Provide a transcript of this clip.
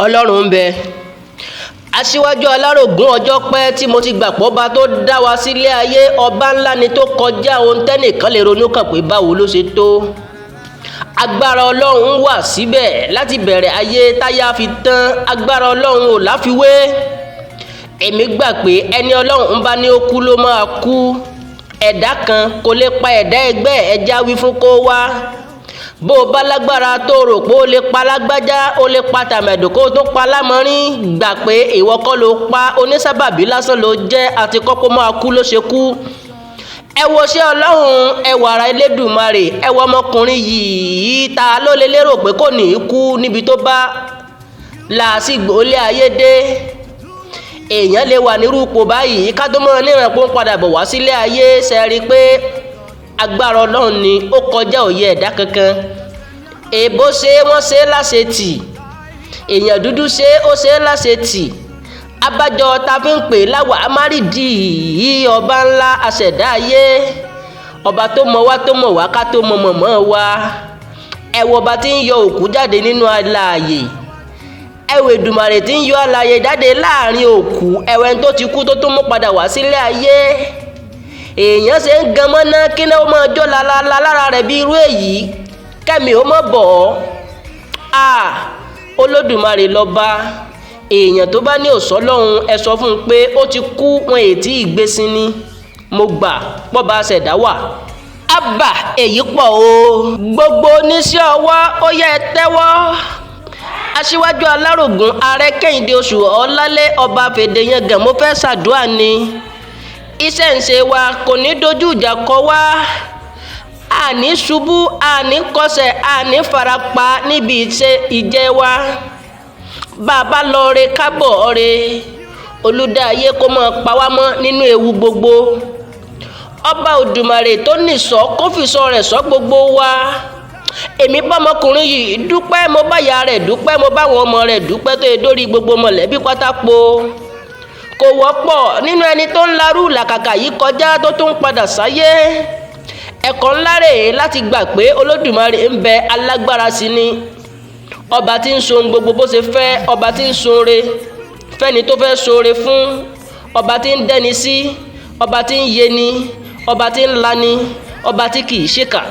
Ọlọ́run ń bẹ. Aṣíwájú Alárògún, ọjọ́ pẹ́ tí mo ti gbà pé ọba tó dá wa sílé ayé, ọba ńlá ni tó kọjá ohun tẹ́nìkan lè ronú kàn pé báwo ló ṣe tó. Agbára Ọlọ́run wà síbẹ̀ láti bẹ̀rẹ̀ ayé táyà fi tán. Agbára Ọlọ́run ò láfiwé. Èmi gbà pé ẹni Ọlọ́run bá ní ó kú ló máa kú. Ẹ̀dá kan kò lè pa ẹ̀dá ẹgbẹ́ ẹja wí fún kó wá. Bó o bá lágbára tó rò pé ó lè pa lágbájá, ó lè pa tàmẹ̀dò kó o tó pa lámọrin, gbà pé ìwọ kọ́ ló pa, onísábàbí lásán ló jẹ́, àti kọ́kọ́ máa kú ló ṣe kú. Ẹ wo ṣé Ọlọ́run, ẹ wàrà Elédùmarè, ẹ wo ọmọkùnrin yìí, ta ló lè lérò pé kò ní í kú níbi tó bá làásìgbò lé ayé dé? Èèyàn lè wà nírú ipò báyìí ká tó mọ́ níran pé ó ń padà bọ̀ wá sílé ayé. Ṣe rí i pé agbára Ọlọ́run ni, ó kọjá òye ẹ̀dá kankan. Èèbó ṣe wọ́n ṣe láṣẹ tì, èèyàn dúdú ṣe ó ṣe láṣẹ tì. Abájọ ta fi ń pè láwà amárìdí, ọba ńlá, aṣẹ̀dá ayé, ọba tó mọ wá, tó mọ̀ wá ká tó mọ mọ̀mọ́ wa. Ẹ wo ọba tí ń yọ òkú jáde nínú alààyè, ẹ wo Èdùmàrè tí ń yọ alààyè jáde láàrin òkú, ẹ̀wẹ̀ tó ti kú tó tún mú padà wá sílé ayé. Èèyàn ṣe ń gan mọ́ná kí náà ó máa jó lalala lára rẹ̀ bí irú èyí, kẹ́mi ó mọ̀ bọ̀ ọ́. A Olódùmarè lọ́ba. Èèyàn tó bá ní òsọ́ lọ́hùn, ẹ sọ fún un pé ó ti kú, wọn ètí ìgbésìn ni. Mo gbà pọ́ba ṣẹ̀dá wà. Abà èyí pọ̀ o. Gbogbo oníṣẹ́ ọwọ́, ó yẹ ẹ tẹ́wọ́. Aṣíwájú Alárògún, ààrẹ Kẹ́hìndé Oṣù Ọlálẹ́, ọba Fèdèyangàn, mo fẹ́ ṣàdúrà ni. Iṣẹ́ ń ṣe wa kò ní dojú ìjà kọ wá, àní ṣubú, àní kọsẹ̀, àní farapa níbi iṣẹ́ ìjẹ wa. Bá a bá lọ re kábọ̀ re, Olùdáyé kó máa pa wá mọ́ nínú ewu gbogbo. Ọba Òdùmarè tó nìṣọ́ kó fìṣọ́ rẹ̀ ṣọ́ gbogbo wa. Èmi bọ́mọkùnrin yìí dúpẹ́, mo bá ìyá rẹ̀ dúpẹ́, mo bá àwọn ọmọ rẹ̀ dúpẹ́, tó yẹ dórí gbogbo mọ̀lẹ́bí pátápó. Kò wọ́pọ̀ nínú ẹni tó ń larú làkàkà yìí kọjá tó tún padà sáyé. Ẹ̀kọ́ ńlá rèé láti gbà pé Olódùmarè ń bẹ, alágbára sí ni, ọba tí ń sohun gbogbo bó ṣe fẹ́, ọba tí ń ṣoore fẹ́ni tó fẹ́ ṣoore fún, ọba tí ń dẹ́ni sí, ọba tí ń yeni, ọba tí ń lani, ọba tí kì í ṣèkà.